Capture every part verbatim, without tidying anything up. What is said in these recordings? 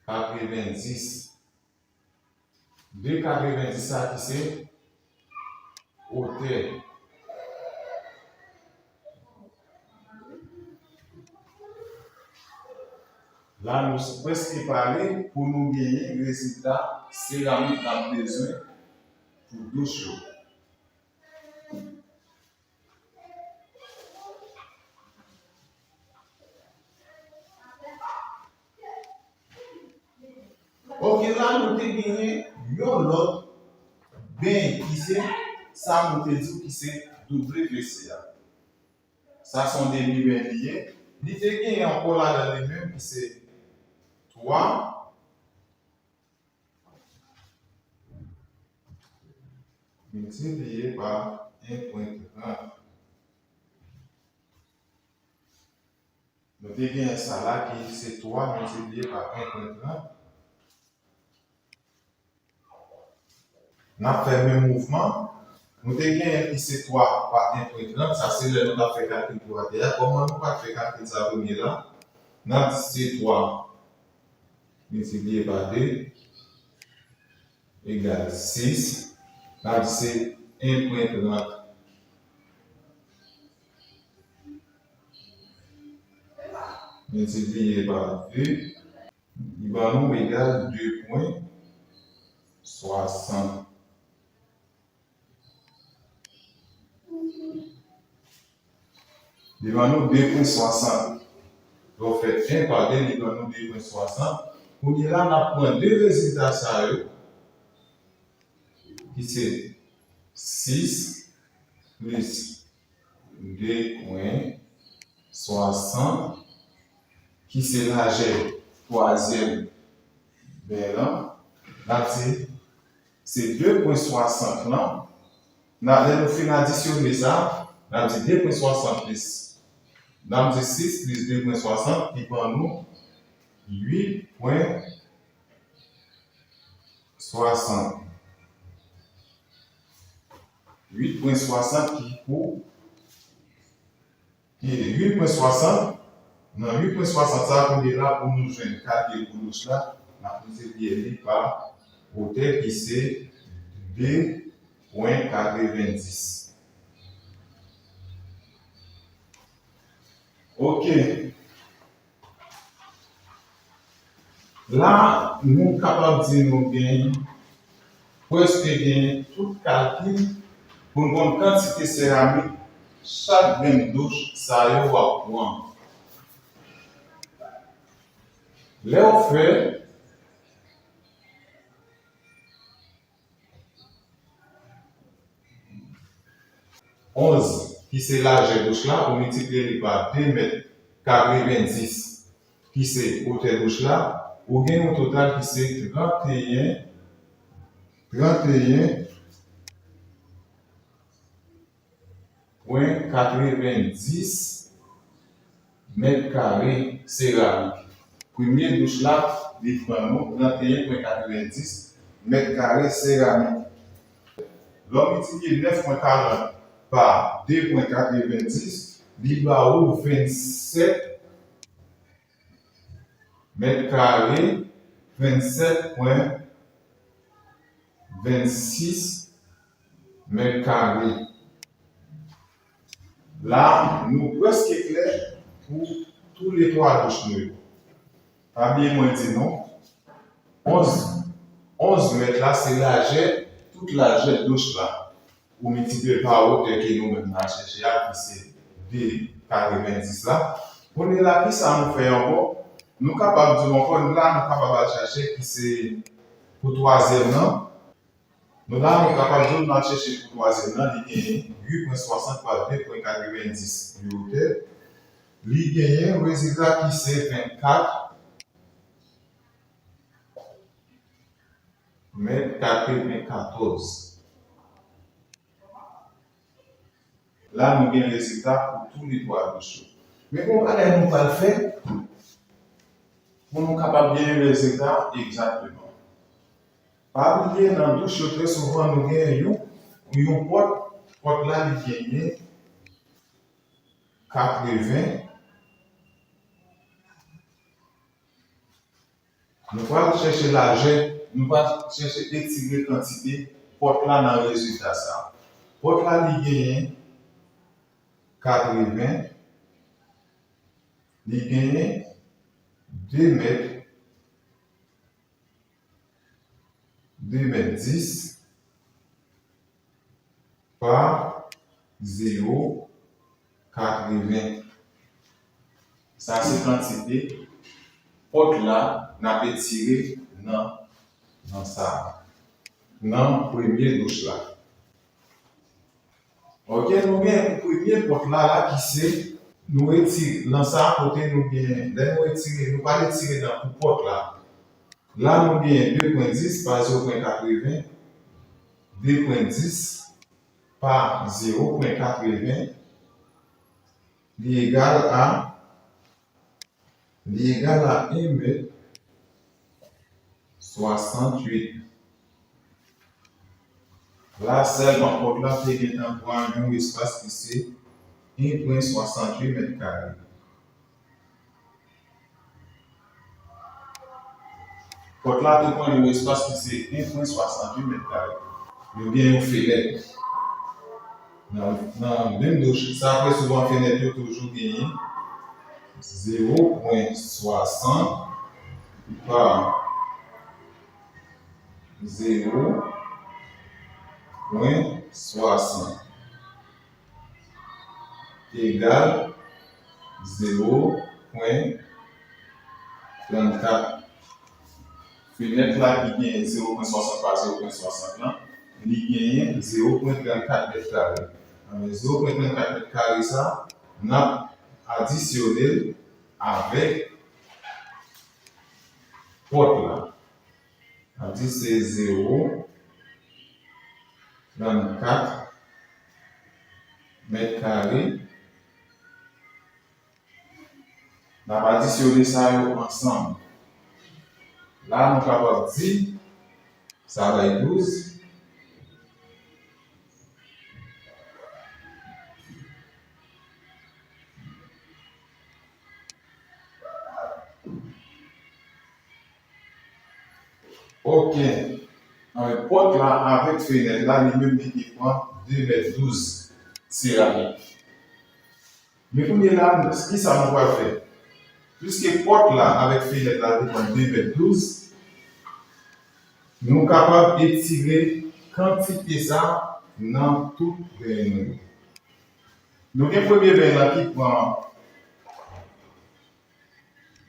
katrevendis. De katrevendis sa ki se otè. La, nou prèske pare pou nou genyen rezilta seramik n ap bezwen pou douch yo. Ok, la nou te genyen yon lòt beny ki se sa nou te di w ki se W C a. Sa se yon demi beny li ye. Li te genyen ankò ladan li menm ki se twa miltipliye pa en pwen trant. Nou te genyen sa la ki se twa miltipliye pa en pwen trant. N ap fè menm mouvman. Nou te genyen ki se twa pa en pwen trant. Sa se lè nou t ap fè kalkil pou atè a. Kòman nou pa t fè kalkil sa premye la? N ap di se twa miltipliye pa de egal sis. N ap di se en pwen trant miltipliye pa de, li ban nou egal de pwen swasant. Li ban nou de pwen swasant. Lè w fè en pa de, li ban nou de pwen swasant. Kounye a la, n ap pran de rezilta sa yo, ki se sis plis de pwen swasant, ki se lajè twazyèm beny lan, n ap di se de pwen swasant lan. N a, lè nou fin adisyone sa, n ap di de pwen swasant plis, n ap di sis plis de pwen swasant ki ban nou uit pwen swasant. Uit pwen swasant ki pou, ki uit pwen swasant. Nan uit pwen swasant sa, kounye la, pou nou jwenn kalkil pou douch la, n ap miltipliye li pa otè ki se de pwen katrevendis. Ok. La, nou kapab di nou gen, prèske gen tout kalkil pou n konn kantite seramik chak grenn douch sa yo w ap pran. Lè w fè onz, ki se lajè douch la, ou miltipliye li pa de mèt katrevendis, ki se otè douch la, ou gen yon total ki se tranteyen, tranteyen pwen katrevendis mèt kare seramik. Premye douch la, li pran nou tranteyen pwen katrevendis mèt kare seramik. Lè w miltipliye nèf pwen karant pa de pwen katrevendis, li ba ou vennsèt mèt kare, vennsèt pwen vennsis mèt kare. La, nou prèske klè pou toulètwa douch nou yo. Pa bliye mwen di nou, onz, onz mèt la, se lajè, tout lajè douch la. Ou miltipliye pa wotè ke nou menm n al chèche a, ki se de katrevendis la. Kounye la, kisa nou fè ankò? Nou kapab di w ankò, la, nou kapab al chèche ki se pou twazyèm nan. Nou la, nou kapab di w, nou al chèche pou twazyèm nan, li genyen uit pwen swasant pa de pwen katrevendis de wotè. Li genyen rezilta ki se vennkat mèt katrevenkatòz. La, nou gen rezilta pou toulètwa douch yo. Men gon bagay nou pral fè pou nou kapab genyen rezilta egzakteman. Pa bliye, nan douch yo, trè souvan, nou gen yon, yon pòt, pòt la, li genyen katreven, Nou pral chèche lajè, nou pral chèche etire kantite pòt la nan rezilta sa a. Pòt la li genyen katreven, li genyen de mèt, de mèt dis pa zewo katreven. Sa se kantite pòt la n ap etire nan, nan sa, nan premye douch la. Ok, nou gen premye pòt la, la ki se, nou retire nan sa kote nou gen, lè nou retire, nou pral retire nan pou pòt la. La nou gen de pwen dis pa zewo pwen katreven, de pwen dis pa zewo pwen katreven, li egal a, li egal a en mèt swasanntuit. La sèlman pòt la te gentan pran yon espas ki se en pwen swasanntuit mèt kare. Pòt la te pran yon espas ki se en pwen swasanntuit mèt kare. Nou gen yon fenèt. Nan, nan menm douch sa, trè souvan fenèt yo toujou genyen zewo pwen swasant pa zewo pwen swasant egal zewo pwen trannkat. Fenèt la ki genyen zewo pwen swasant pa zewo pwen swasant lan, li genyen zewo pwen trannkat mèt kare. Anben, zewo pwen trannkat mèt kare sa, n ap adisyone l avèk pòt la. N ap di se zewo trannkat mèt kare. N ap adisyone sa yo ansanm. La, nou kapab di, sa bay douz. Ok. Anben, pòt la avèk fenèt la, li menm li te pran de mèt douz seramik. Men kounye la, kisa nou pral fè? Piske pòt la avèk fenèt la te pran de mèt douz, nou kapab etire kantite sa nan tout beny nou yo. Nou gen premye beny lan ki pran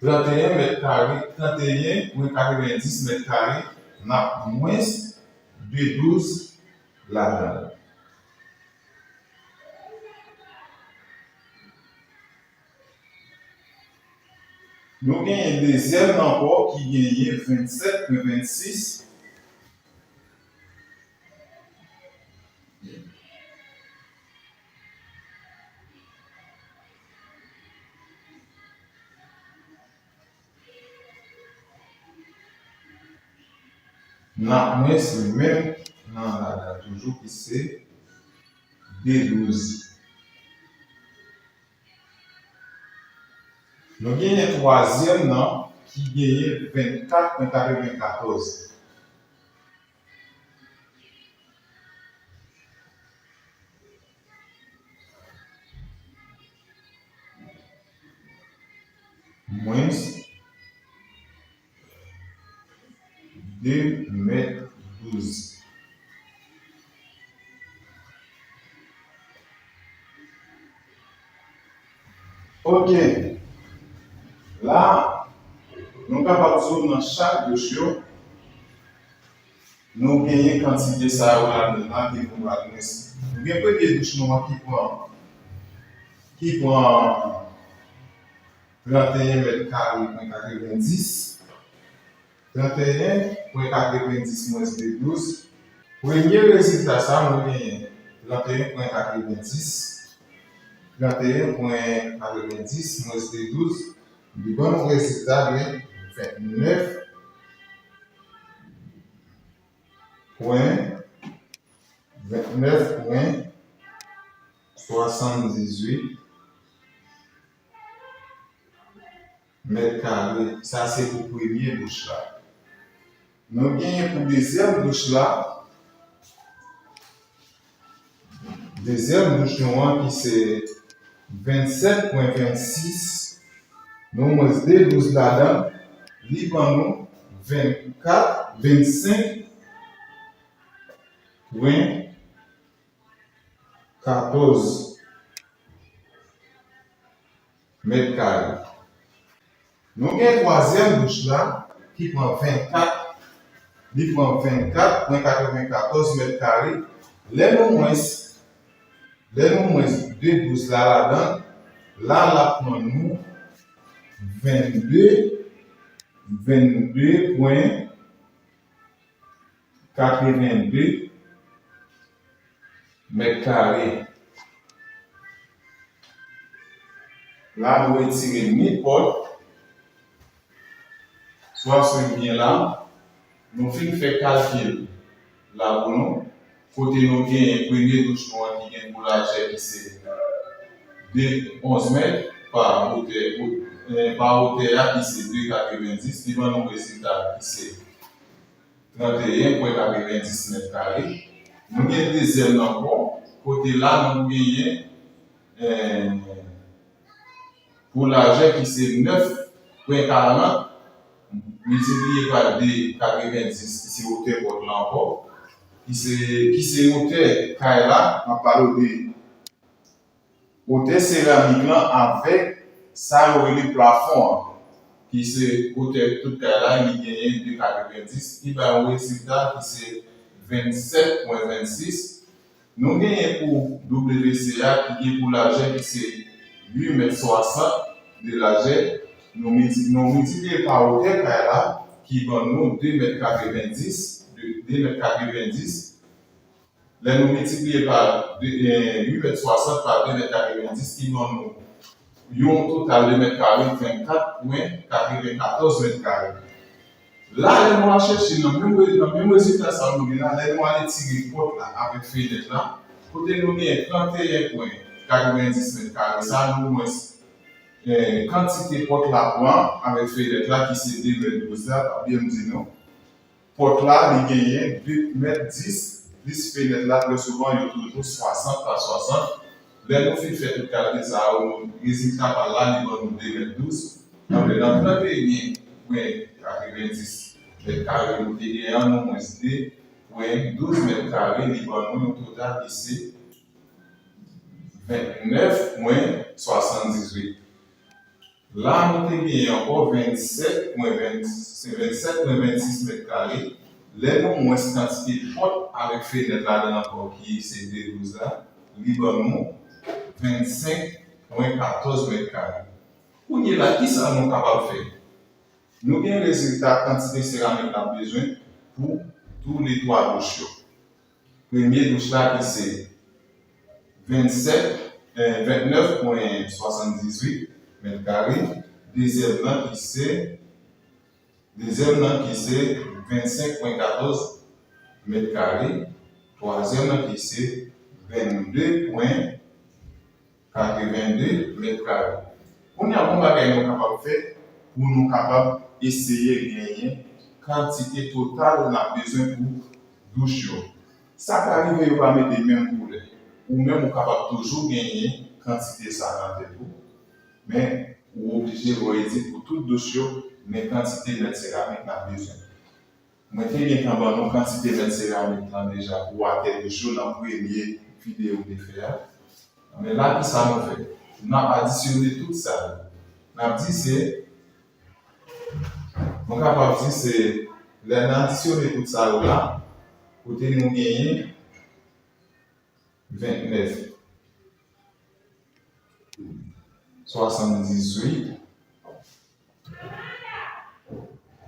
tranteyen mèt kare, tranteyen pwen katrevendis mèt kare, n ap mwens de douz ladan l. Nou genyen dezyèm nan ankò ki genyen vennsèt pwen vennsis. N ap mwens menm nan ladan toujou ki se de douz. Nou genyen twazyèm nan ki genyen vennkat pwen katrevenkatòz. Mwens de mèt douz. Ok. La, nou kapab di w nan chak douch yo, nou genyen kantite sa yo ladan la ke nou pral mwens. Nou gen premye douch nou an ki pran, ki pran tranteyen mèt kare pwen katrevendis. Tranteyen pwen katrevendis mwens de douz. Premye rezilta sa, nou genyen tranteyen pwen katrevendis. Tranteyen pwen katrevendis mwens de douz. Li ban nou rezilta de vennèf pwen, vennèf pwen swasanndizuit. mèt kare. Sa se pou premye douch la. Nou genyen pou dezyèm douch la. Dezyèm douch nou an ki se vennsèt pwen vennsis, nou mwens de douz ladan, li ban nou vennkat, vennsenk pwen katòz mèt kare. Nou gen twazyèm douch la ki pran vennkat, li pran vennkat pwen katrevenkatòz mèt kare. Lè nou mwens, lè nou mwens de douz la ladan, la l ap pran nou vennde, vennde pwen katrevennde mèt kare. La, nou retire nenpòt swasann ki gen la. Nou fin fè kalkil la pou nou. Kote nou genyen premye douch nou an ki gen pou lajè ki se de onz mèt pa wotè, eh, pa wotè a ki se de katrevendis, li ban nou rezilta ki se tranteyen pwen katrevendis mèt kare. Nou gen dezyèm nan ankò, kote la nou genyen, eh, pou lajè ki se nèf pwen karant miltipliye pa de katrevendis, ki se wotè pòt la ankò, ki se, ki se wotè kay la, m ap pale w de wotè seramik lan avèk sa yo rele plafon an, ki se wotè tout kay la, li genyen de katrevendis, ki bay yon rezilta ki se vennsèt pwen vennsis. Nou genyen pou W C a ki gen pou lajè ki se uit mèt swasant de lajè, nou milti-, nou miltipliye pa wotè kay la ki ban nou de mèt katrevendis, de, de mèt katrevendis. Lè nou miltipliye pa de, eh, uit mèt swasant pa de mèt katrevendis ki ban nou yon total de mèt kare vennkat pwen katrevenkatòz mèt kare. La, lè nou al chèche nan menm re-, nan menm rezilta sa nou gen la, lè nou al etire pòt la avèk fenèt la, kote nou gen tranteyen pwen katrevendis mèt kare, sa nou mwens, eh, kantite pòt la pran avèk fenèt la ki se de mèt douz la, pa bliye m di nou. Pòt la, li genyen de mèt dis, plis fenèt la, trè souvan, yo toujou swasant pa swasant. Lè nou fin fè tout kalkil sa yo, nou, rezilta pa l la, li ban nou de mèt douz. Anben, nan tranteyen pwen katrevendis mèt kare nou te genyen an, nou mwens de pwen douz mèt kare, li ban nou yon total ki se vennèf pwen swasanndizuit. La, nou te genyen ankò vennsèt pwen ven, se vennsèt pwen vennsis mèt kare. Lè nou mwens kantite pòt avèk fenèt ladan l ankò, ki se de douz la, li ban nou vennsenk pwen katòz mèt kare. Kounye la, kisa nou kapab fè? Nou gen rezilta kantite seramik n ap bezwen pou toulètwa douch yo. Premye douch la ki se vennsèt, eh, vennèf pwen swasanndizuit mèt kare. Dezyèm nan ki se, dezyèm nan ki se vennsenk pwen katòz mèt kare. Twazyèm nan ki se vennde pwen katrevennde mèt kare. Kounye a, yon bagay nou kapab fè pou nou kapab eseye genyen kantite total n ap bezwen pou douch yo. Sa ka rive yo pa mete menm koulè. Ou menm ou kapab toujou genyen kantite sa nan tèt ou, men ou oblije voye di pou tout douch yo, men kantite mèt seramik n ap bezwen. Mwen te gentan ban nou kantite mèt seramik lan deja pou atè douch yo nan premye videyo m te fè a. Men la, kisa nou fè? N ap adisyone tout sa yo. N ap di se, nou kapab di se, lè n adisyone tout sa yo la, kote nou genyen vennèf swasanndizuit,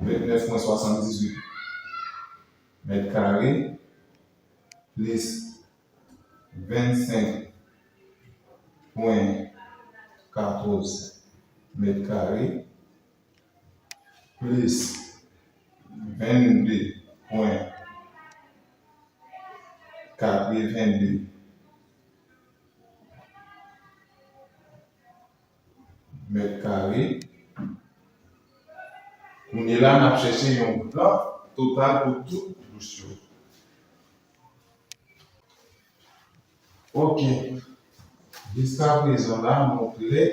vennèf pwen swasanndizuit mèt kare, plis vennsenk pwen katòz mèt kare, plis vennde pwen katrevennde mèt kare, Kounye la, n ap chèche yon gran total pou tout douch yo. Ok. Jiskaprezan la, nou klè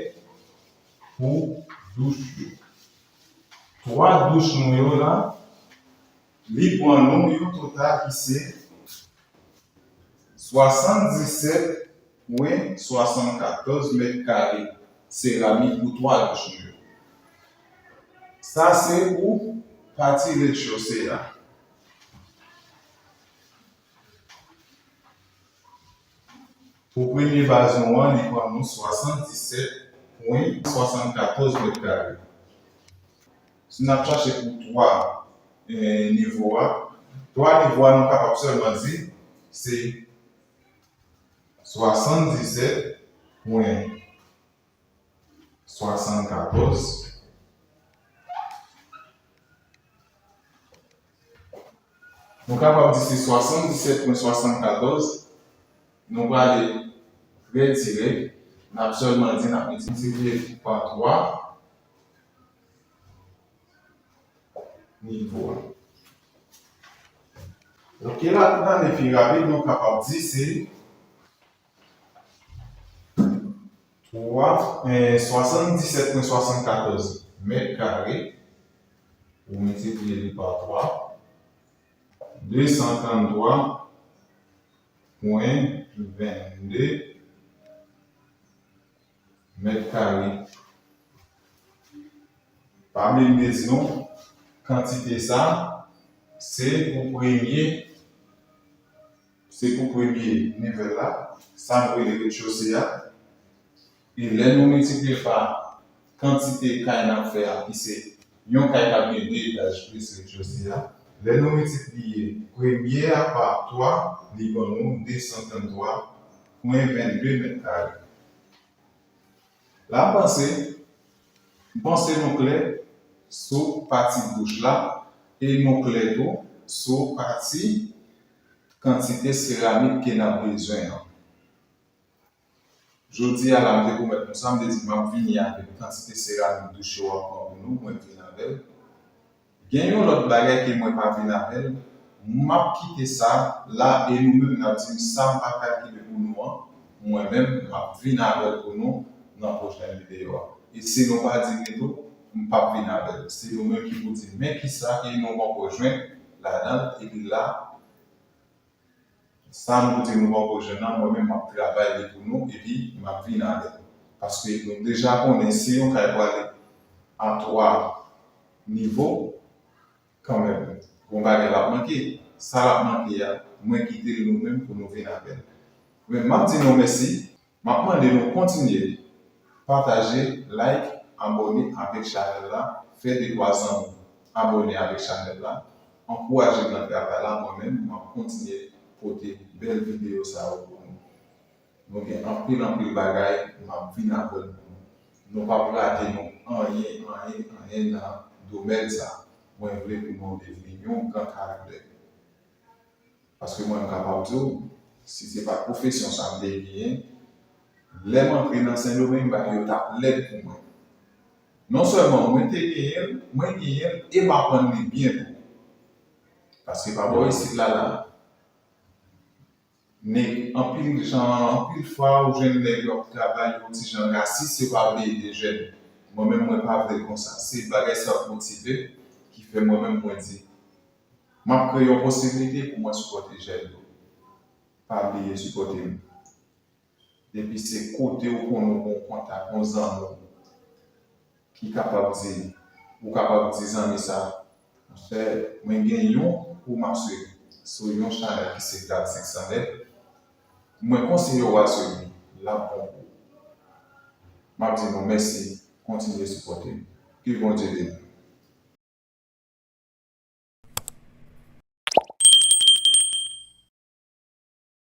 pou douch yo. Twa douch nou yo la, li ban nou yon total ki se swasanndisèt pwen swasannkatòz mèt kare seramik pou twa douch nou yo. Sa se pou pati rez-de-chaussée a. Pou premye baz nou an, li ban nou swasanndisèt pwen swasannkatòz mèt kare. Si n ap chache pou twa, eh, nivo a, twa nivo a, nou kapab sèlman di se swasanndisèt pwen swasannkatòz. Nou kapab di se swasanndisèt pwen swasannkatòz. Nou prale trè dirèk. N ap sèlman di n ap miltipliye pa twa nivo a. Ok, la, pou n ale pi rapid, nou kapab di se twa, eh, swasanndisèt pwen swasannkatòz mèt kare, ou miltipliye li pa twa, de san tranntwa pwen vennde mèt kare. Pa bliye m te di nou, kantite sa, se pou premye, se pou premye nivèl la, sa nou rele rez-de-chaussée a. E lè nou miltipliye pa kantite kay n ap fè a, ki se yon kay k ap gen de etaj plis rez-de-chaussée a, lè nou miltipliye premye a pa twa, li ban nou de san tranntwa pwen vennde mèt kare. La, m panse, m panse nou klè sou pati douch la, e nou klè tou sou pati kantite seramik ke n ap bezwen an. Jodi a la, m te pwomèt nou sa, m te di m ap vini avèk kantite seramik douch yo an pran pou nou, mwen vin avè l. Gen yon lòt bagay ke mwen pa vin avè l, m ap kite sa la e nou menm n ap di m sa m pa kalkile pou nou an, mwen menm m ap vin avè l pou nou nan pwochèn videyo a. E si nou pa di li tou, m p ap vin avè l. Se nou menm ki pou di men kisa ke nou poko jwenn ladan l, epi la, sa nou di nou poko jwenn nan, mwen menm m ap travay li pou nou, epi m ap vin avè l. Paske nou deja konnen si yon kay prale a twa nivo, kanmenm, gon bagay l ap manke. Sa l ap manke a, mwen kite l nou menm pou nou vin avè l. Men m ap di nou mèsi. M ap mande nou kontinye pataje, like, abòne avèk chanèl la, fè de twa zanmi abòne avèk chanèl la, ankouraje gran travay la, mwen menm, m ap kontinye pote bèl videyo sa yo pou nou. Nou gen anpil, anpil bagay, m ap vin avè l pou nou. Nou p ap rate nou anyen, anyen, anyen nan domèn sa. Mwen vle pou nou devni yon gran karaktè. Paske mwen, m kapab di w, si se pa t pwofesyon sa m te genyen, lè m antre nan Sendomeng, bagay yo t ap lèd pou mwen. Non sèlman mwen te genyen l, mwen genyen l e m aprann li byen tou. Paske pa bò isit la, la, nèg, anpil jan, anpil fwa, ou jwenn nèg yo ap travay, yo ti jan rasis, yo pa vle ede jèn. Mwen menm, mwen pa vle l konsa. Se bagay sa k motive, ki fè mwen menm, mwen di, m ap kreye yon posiblite pou mwen sipòte jèn yo. Pa bliye sipòte m. Depi se kote ou konnen ou gen yon kontak, yon zanmi w ki kapab di, ou kapab di zanmi sa, monchè, mwen gen yon kou m ap swiv sou yon chanèl ki se Gad senk san nèt, mwen konseye w al swiv li, l ap bon pou ou. M ap di nou mèsi, kontinye sipòte m. Ke Bondye beni nou.